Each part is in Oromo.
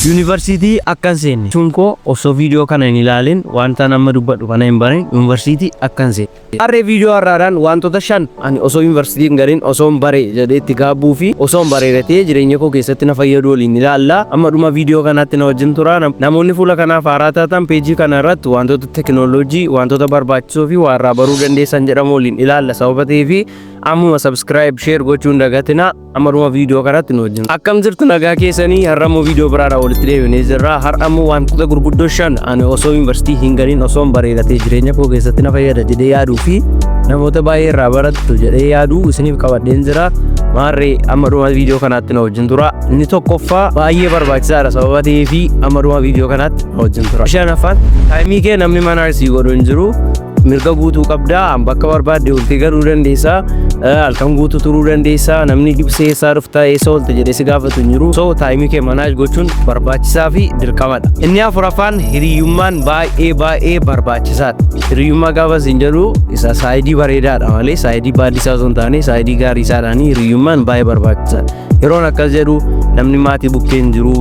Yuunivarsiitii akka hin seenne jechuun koo osoo viidiyoo kana hin ilaalin, wanta nama dubbadhu kana hin barin yuunivarsiitii akka hin seenne. Harree viidiyoo har'aadhaan wantoota shan ani osoo yuunivarsiitii hin galin osoo hin bare jedhee itti gaabbuu fi osoo hin bareedatee jireenya koo keessatti na fayyadu waliin ilaalla. Amma dhuma viidiyoo kanaatti na wajjin tura. Namoonni fuula kanaaf haaraa taatan, peejii kana irratti wantoota teknooloojii, wantoota barbaachisoo fi waa irraa baruu dandeessan jedhamu waliin ilaalla sababa ta'eef ammuma subscribe, share gochuun dagatina. Amma dhuma viidiyoo kanatti nu wajjin. Akkam jirtu, nagaa keessanii? Har'ammoo viidiyoo biraadhaan walitti deebinee jirra. Har'ammoo wantoota gurguddoo shan ani osoo yuunivarsiitii hin galin osoo hin bareedatee jireenya koo keessatti na fayyada jedhee yaaduu fi namoota baay'ee irraa barattu jedhee yaaduu isiniif qabadheen jira. Maarree, amma dhuma viidiyoo kanaatti na wajjin tura. Inni tokkoffaa baay'ee barbaachisaadha sababa ta'eef amma dhuma viidiyoo kanaatti na wajjin tura. Shanaffaan, time kee namni mana sii godhu hin jiru. Mirga guutuu qabdaa, bakka barbaadde oltee galuu dandeessaa, halkan guutuu turuu dandeessaa, namni dibsee eessaa dhuftaa, eessa oolte jedhee si gaafatu hin jiru. So time kee manage gochuun barbaachisaa fi dirqamadha. Inni afuraffaan, hiriyyummaan baay'ee baay'ee barbaachisaadha. Hiriyyummaa gaafa isin jedhu isa side bareedaadha malee side bad isaa osoo hin taane side gaarii isaadhaanii hiriyyummaan baay'ee barbaachisaadha. Yeroon akkas jedhu namni maatii bukkee hin jiru,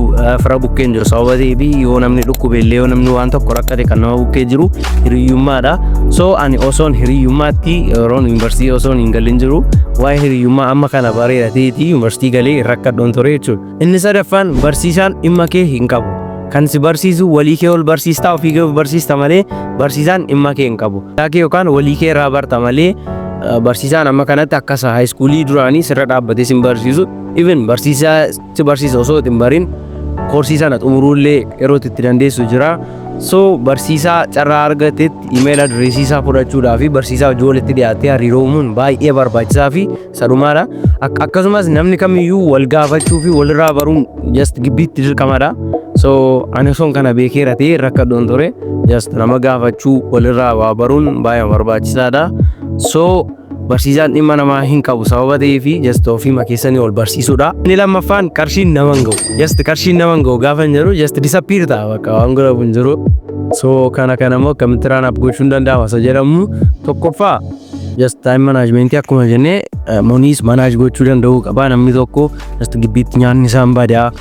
fira bukkee hin jiru sababa ta'eef yoo namni dhukkube illee, yoo namni waan tokko rakkate, kan nama bukkee jiru hiriyyummaadha. So ani osoon hiriyyummaatti yeroon yuunivarsiitii osoon hin galin jiru waa'ee hiriyyummaa amma kana bareedateeti yuunivarsiitii galee rakkadhoon ture jechuudha. Inni sadaffaan, barsiisaan dhimma kee hin qabu. Kan si barsiisu walii kee ol barsiistaa, ofii kee of barsiista malee barsiisaan dhimma kee hin qabu. Kee yookaan walii kee irraa barta malee barsiisaan amma kanatti akkasa high school duraanii sirra dhaabbatee sin barsiisu. Even barsiisaa si barsiisa osoo hin barin koorsii sana xumuruullee yeroo itti dandeessu jira. So barsiisaa carraa argatetti email address isaa fudhachuudhaa fi barsiisaa hojii walitti dhiyaatee hariiroo uumuun baay'ee barbaachisaa fi sadhumaadha. Akkasumas namni kamiyyuu wal gaafachuu fi walirraa baruun just gibbiitti dirqamadha. So ani osoon kana beekeera ta'ee rakkadhoon ture. Just nama gaafachuu, walirraa waa baruun baay'ee barbaachisaadha. So barsiisaan dhimma namaa hin qabu sababa ta'eefi just ofiima keessanii ol barsiisuudha. Inni lammaffaan, qarshiin nama hin ga'u. Just qarshiin nama hin ga'u gaafa hin jedhu just disappear ta'a, bakka waan godhamu hin jiru. So kana immoo akkamitti run up gochuun danda'ama isa jedhamu, tokkoffaa just time management akkuma jennee moneys manage gochuu danda'uu qaba namni tokko. Just gibbiitti nyaanni isaan badaa,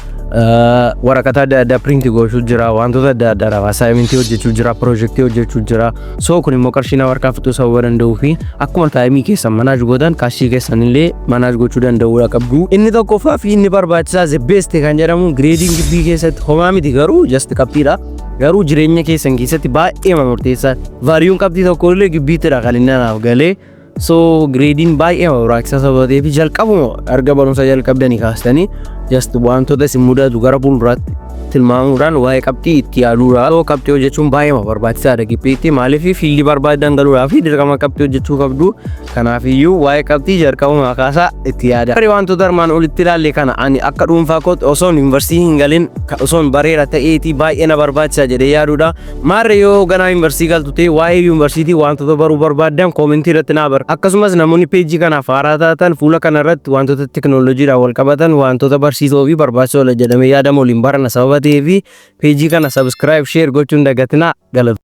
waraqata adda addaa print gochuu jira, wantoota adda addaa, assignment hojjechuu jira, project hojjechuu jira. So kun immoo qarshii nama harkaa fixuu sababa danda'uu fi akkuma time keessan manage gootan cash keessan illee manage gochuu danda'uudha qabdu. Inni tokkoffaa fi inni barbaachisaa, the best kan jedhamu, gradeiin gibbii keessatti homaa miti garuu just qabxiidha. Garuu jireenya keessan keessatti baay'ee murteessaa. Valueun qabxii tokko illee gibbiittidha kan inni anaaf galee. So gradeiin baay'ee barbaachisaa sababa ta'eef jalqabuma erga barumsa jalqabdanii kaastanii just wantoota isin mudatu gara fuulduraatti tilmaamuudhaan waa'ee qabxii itti yaaduudha. So qabxii hojjechuun baay'ee barbaachisaadha gibbiitti. Maaliif? Field barbaadan galuudhaaf dirqama qabxii hojjechuu qabdu. Kanaafiyyuu waa'ee qabxii jalqabuma kaasaa itti yaada. Wantoota armaan olitti ilaalle kana ani akka dhuunfaa kootti osoon yuunivarsiitii hin galin osoon bareera ta'eetii baay'ee na barbaachisa jedhee yaaduudha. Maarree, yoo ganaa yuunivarsiitii galtu ta'e waa'ee yuunivarsiitii wantoota baruu barbaaddan comment irratti naa bara. Akkasumas namoonni peejii kanaaf haaraa taatan, fuula kana irratti wantoota teknooloojiidhaan wal qabatan, wantoota barsiisoo fi barbaachisoo jedhamee yaadamu waliin barana sababa ta'eef peejii kana subscribe, share gochuun dagatinaa. Galata.